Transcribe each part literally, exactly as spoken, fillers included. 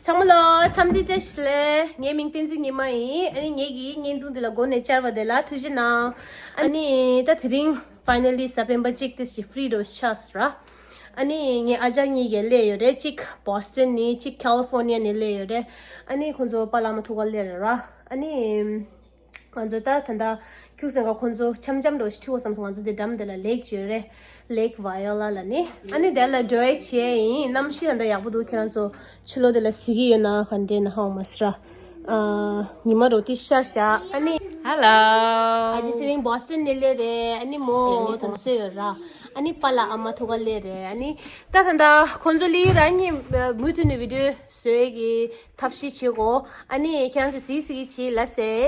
ཚང་མ་ལ་འཚམས་འདྲི་བཀྲ་ཤིས་བདེ་ལེགས། ངའི་མིང་བསྟན་འཛིན་ཉི་མ་ཡིན། ཨ་ནི་ངེད་ཀྱི་བརྙན་ཐུང་འདི་ལ་འགོ་ནས་བཅར་བ་དེ་ལ་ཐུགས་རྗེ་གནང་། ཨ་ནི་ད་དེ་རིང་finally་ས་པན་པ་གཅིག་དེ་ཞིག་free་འགྲོ་ཤག་ར། ཨ་ནི་ངའི་ཨ་ཅག་གཉིས་ཀྱིས་སླེབས་ཡོད་རེད། གཅིག་Boston་ནས་གཅིག་California་ནས་སླེབས་ཡོད་རེད། ཨ་ནི་ཁོང་ཚོ་པཱ་ལགས་མ་ཐུག་ག་སླེབས་རེད་ར། ཨ་ནི། ང་ཚོ་ད་ད་ལྟ་ཁྱུག་སེང་ག་ཁོང་ཚོ་འཆམ་འཆམ་འགྲོ་ཞིག་ཁྲིད་འོ་བསམ་སོང་། ང་ཚོ་དེ་འགྲམ་དེ་ལ་lake་ཅིག་ཡོད་རེད། Lake Viola་ལ་ནི། ཨ་ནི་དེ་ལ་enjoy་བྱས་ཡིན། གནམ་གཤིས་ད་ལྟ་ཡག་པོ་འདུག་ཁྱེད་རང་ཚོ་ཕྱི་ལོགས་དེ་ལ་གཟིགས་ཀྱི་ཡོད་ན་ག་འདྲས་ན་ཧ་མ་སི་ར། ཨ། ཉི་མ་རོ་ཏི་ཤར་ཤག་ཨ་ནི། Hello། ཨ་ཅེ་ཚེ་རིང་Boston་ནས་སླེབས་རེད། ཨ་ནི་མོ་དང་སེ་ཡོད་ར། ཨ་ནི་པཱ་ལགས་ཨ་མ་ཐུག་ག་སླེབས་རེད། ཨ་ནི་ད་ད་ལྟ་ཁོང་ཚོ་སླེབས་ཡོད་ར། ཨ་ནི་མུ་མཐུད་ནས་video་བཟོས་ཀྱི། ཐབས་ཤེས་བྱེད་དགོས། ཨ་ནི་ཁྱེད་རང་ཚོ་གཟིགས་གཟིགས་བྱེད་ལ་ཟེར།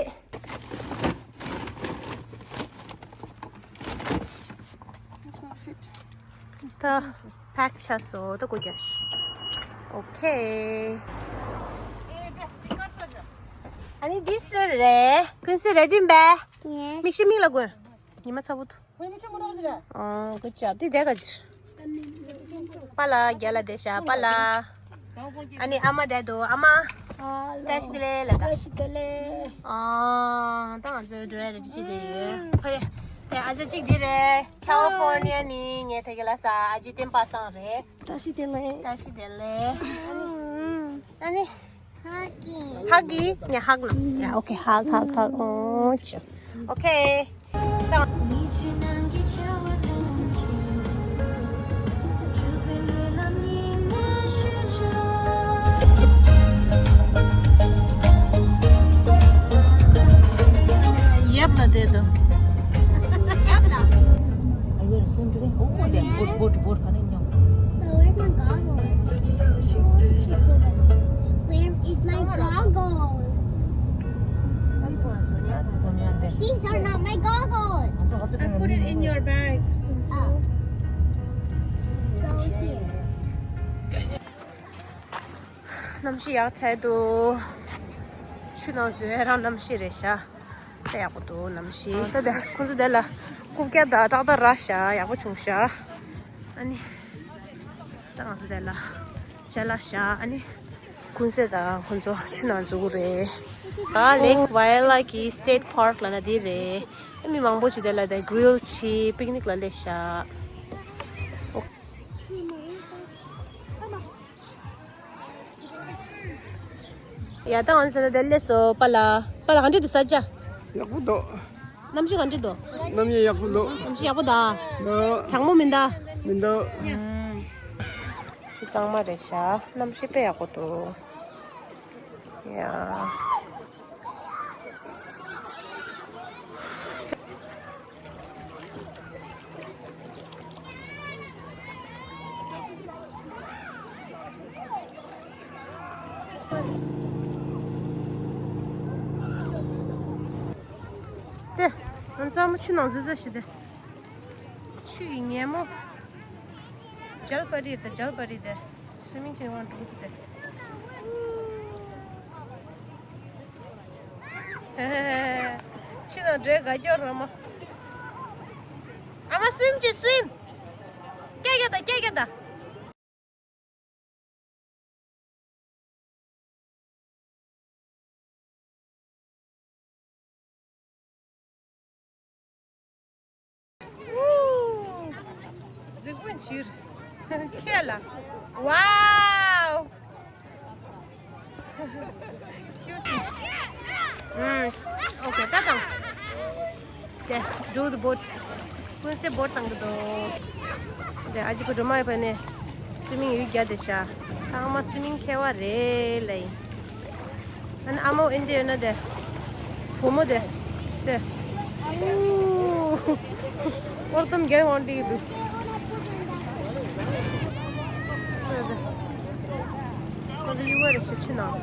ད་pack་ཆགས་སོང་། ད་སྒོ་རྒྱག་ཤིག Okay། ཨ་ནི་འདི་སུ་རེད། ཀུན་གསལ་རེད་ཅིང་པས། Yes། མིག་ཤེས་མིག་ལ་གོན། ཉི་མ་ཚ་པོ་འདུག་ཨོ། Good job། འདི་བསྡད་ག་ཅིག་པཱ་ལགས་རྒྱ་ལ་བསྡད་ཤག་པཱ་ལགས། ཨ་ནི་ཨ་མ་བསྡད་འདུག་ཨ་མ། Hello། བཀྲ་ཤིས་བདེ་ལེགས་ལ་ད། བཀྲ་ཤིས་བདེ་ལེགས། ཨོ། ད་ང་ཚོའི་འགྲོ་ཡ་རེ་ཅི་ཅི་དེ་ཡོད། ཕ་ཡ། ཕ་ཡ་ཨ་ཅག་གཅིག་འདི་རེད། California་ནས་ངའི་ཐད་ཀྱི་ལ་ས་ཨ་ཅེ་བསྟན་པ་སངས་རེད། བཀྲ་ཤིས་བདེ་ལེགས། བཀྲ་ཤིས་བདེ་ལེགས། ཨ་ནི། Huggy། Huggy། Yeah, hug ནམ། Yeah, okay, hug, hug, hug. Oh, sure. Okay. ཡབ་ལ་དེ་དང་། ཡབ་ལ། Where's my goggles? Where is my goggles? These are not my goggles. I put it in your bag. Oh. So here. གནམ་གཤིས་ཡག་ཆགས་འདུག་ཆུ་ནང་འཛུལ་ཡ་རང་གནམ་གཤིས་རེད་ཤག་དཔེ་ཡག་པོ་འདུག་གནམ་གཤིས། ད་ལྟ་ཁོ་ཚོ་དེ་ལ་རྐུབ་བཀྱག་དང་ཏག་ཏག་རག་ཤག་ཡག་པོ་བྱུང་ཤག་ཨ་ནི། ད་ང་ཚོ་དེ་ལ་ཅ་ལག་བཞག་ཨ་ནི། ཀུན་གསལ་དང་ཁོ་ཚོ་ཆུ་ནང་འཛུལ་གི་རེད། ཨ། Lake Viola་གི་State Park་ལབ་ན་འདི་རེད། མི་མང་པོ་ཞིག་དེ་ལ་དེ་grill་བྱས་picnic་ལ་སླེབས་ཤག་ཡ། ད་ང་ཚོ་ད་ལྟ་སླེབས་སོང་། པཱ་ལགས། པཱ་ལགས་ག་འདྲ་འདུག་ས་ཆ། ཡག་པོ་འདུག་གནམ་གཤིས་ག་འདྲ་འདུག་གནམ་གཤིས་ཡག་པོ་འདུག་གནམ་གཤིས་ཡག་པོ་འདུག་གྲང་མོ་མི་འདུག་མི་འདུག་ཆུ་གཙང་མ་རེད་ཤག་གནམ་གཤིས་དཔེ་ཡག་པོ་འདུག་ཡ། དེ། ང་ཚང་མ་ཆུ་ནང་འཛུལ་ས་ཞིག་དེ། ཆུ་ཡི་ཉལ་མོ། ཇལ་པ་རི་དང་ཇལ་པ་རི་དེ། སུའི་མིང་ཅན་དབང་འགྲོ་གི་འདུག་སྟེ། ཆུ་ནང་འགྲོ་དགའ་སྐྱོ་ར་མ། ཨ་མ་སུའིམ་བྱེད་སུའིམ། སྐྱ་རྒྱག་དང་སྐྱ་རྒྱག་དང་། རྫིག་པོ་འཕྱིར། ཁྱེད་ལ། Wow། ཨུམ། ཨོ་ཁེ། ད་དང་། དེ། Do the boat། ཀུན་གསལ་བོ་ཊི་བཏང་གི་འདུག་དེ་ཨ་ཅེ་ཁོ་སྒྲོལ་མ་ཡོད་པ་ནས་སུའི་མིང་ཡུལ་རྒྱ་དེ་བྱ། ཚང་མ་སུའི་མིང་མཁས་པ་རེད་ལ་ཡིན། ཨ་ནི་ཨ་མོ་ཨིན་ཇི་ཡོད་ན་དེ། བུ་མོ་དེ། དེ། ཨུ། ཨོར་ཏམ་རྒྱལ་འོང་དེ་གི་འདུག་ཁོ་ལི་ཝར་ཞིག་ཆུ་ནང་།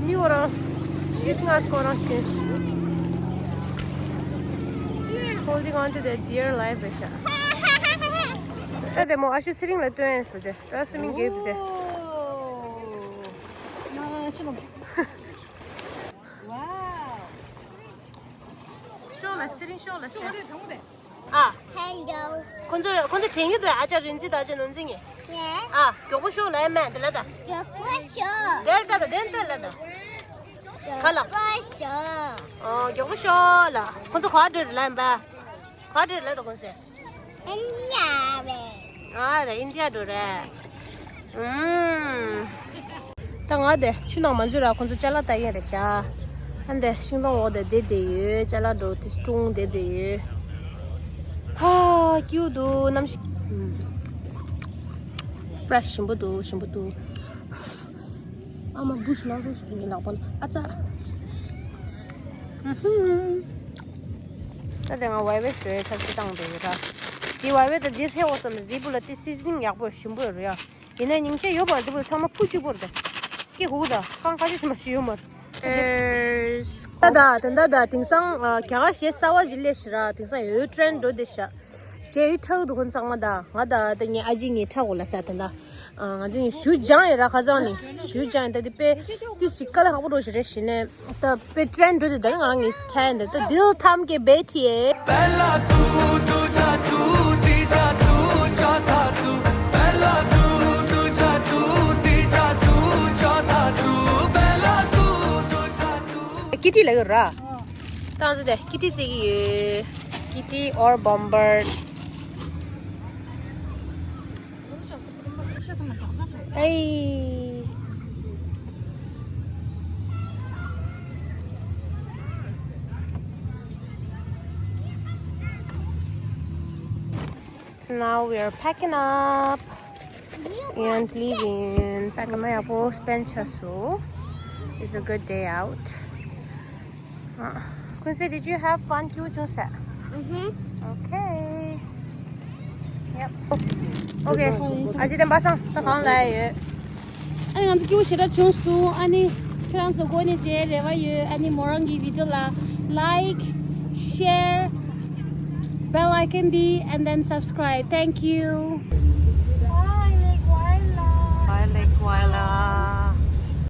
མི་འོ་རང་། ཤིས་ང་སྐོ་རང་ཤེས། Holding on to their dear life རེད་ཤག་ད་དེ་མོ་ཨ་ཤུ་ཚེ་རིང་ལ་སྟོན་ཡིན་ཟེར་ཏེ། ད་སུའི་མིང་གེག་དེ་དེ། ཆུ་ནང་། ཤོག་ལ་ཚེ་རིང་ཤོག་ལ་ཟེར། ཨ། Hello། ཁོ་ཚོ་ཁོ་ཚོ་དྲན་གྱི་འདུག་ཨ་ཅག་རིན་ཆེན་དང་ཨ་ཅག་ནོར་འཛིན་གྱིས། ཨ། མགྱོགས་པོ་ཤོག་ལབ་ཡ་མེད་འདི་ལ་ད། མགྱོགས་པོ་ཤོག་དེ་ལ་ད་ད་དེ་ལ་ད་ལ་ད། ག་ལ། མགྱོགས་པོ་ཤོག་ཨོ། མགྱོགས་པོ་ཤོག་ལ། ཁོ་ཚོ་ག་པར་འགྲོ་རེད་ལབ་ཡིན་པ། ག་པར་འགྲོ་རེད་ལབ་ད་ཁོ་ཚོས། ཨིན་ཌི་ཡ་རེད། ཨ་རེད། ཨིན་ཌི་ཡ་འགྲོ་རེད། ཨུམ། ད་ང་དེ་ཆུ་ནང་མ་འཛུལ་ར་ཁོ་ཚོ་ཅ་ལག་ལྟ་ཡས་རེད་ཤག་ཨ་འདི་ཤིང་སྡོང་འོག་དེ་བསྡད་བསྡད་ཡོད། ཅ་ལག་འགྲོ་དེ་སྲུང་བསྡད་བསྡད་ཡོད། ཧ། སྐྱིད་པོ་འདུག་གནམ་གཤིས། ཨུམ། ཕྲེ་ཤི་ཞིམ་པོ་འདུག་ཞིམ་པོ་འདུག་ཨ་མ་བུ་ཞིག་ལངས་སོང་ཞིག་ངའི་ལག་པ་ལ། ཨ་ཙ། ཨུ་ཧུམ། ད་དེ་ང་ཝའི་ཝའི་བཟོས་ཐབས་ཤེས་བཏང་འདུག་ད། དེ་ཝའི་ཝའི་ད་འདི་ཧེ་འོ་བསམ་ནས་འདི་བུ་ལ་དེ་སི་ཛི་ནིང་ཡག་པོ་ཞིམ་པོ་ཡོད་རེད་ཡ། ཡིན་ནའི་སྙིང་རྗེ་ཡོད་མ་རེད། འདི་བུ་ཚང་མ་ཕུ་གཅིག་པོ་རེད་ད། སྐད་ཧུ་ད་ཁང་ཁ་ཤས་ཤིག་མ་ཞིག་ཡོད་མ་རེད། ད་ད་ད་ད་ད་དེང་སང་ཨ། རྒྱ་གར་གཞས་གསར་བ་ཞིག་སླེབས་ཤག་ར། དེང་སང་ཡོད་ཊྲེན་འགྲོ་བསྡད་ཤག་གཞས་ཡོད་ཁྲག་འདུག་ཁོ་ཚང་མ་ད། ང་ད་ད་ངའི་ཨ་ཅེ་ངའི་ཁྲག་གོ་ལ་ས་དེ་ད། ཨ། ང་ཚོ་ཞུ་སྦྱང་ཡོད་ར་ཁ་སང་ནས་ཞུ་སྦྱང་ཡོད། ད་དེ་དཔེ་ཏིས་ཅིག་དཀའ་ལས་ཁག་པོ་འགྲོ་ཞིག་རེད་ཞེས་ནས་ད་དཔེ་ཊྲེན་འགྲོ་དེ་ད་ནི་ང་རང་གི་ཊྲེན་དེ་ད་दिल थाम के बैठिए पहला तू दूजा तू तीजा तू चौथा तू पहला तू दूजा तू तीजा तू चौथा तू पहला तू दूजा तू ཀི་ཊི་ལ་ཡོད་ར། ད་ང་ཚོ་དེ་ཀི་ཊི་བརྩི་གི་ཡོད། ཀི་ཊི་or bomber. Hey. So now we are packing up and leaving. Pack up my apple, spend so. It's a good day out. Uh, Kunse, did you have fun? Cute, you said. Mm-hmm. Okay. Yep. Okay. ཨ་ཅེ་བསྟན་པ་སང་ད་གང་ལ་ཡོད། ཨ་ནི་ང་ཚོ་སྐྱིད་པོ་ཞེ་དྲག་བྱུང་སོང་། ཨ་ནི་ཁྱེད་རང་ཚོ་སྒོ་ནས་མཇལ་རེ་བ་ཡོད། ཨ་ནི་མོ་རང་གི་བི་ཌི་ཡོ་ལ་like, share, bell icon དེ་and then subscribe. Thank you. Bye, Lake Waila. Bye, Lake Waila.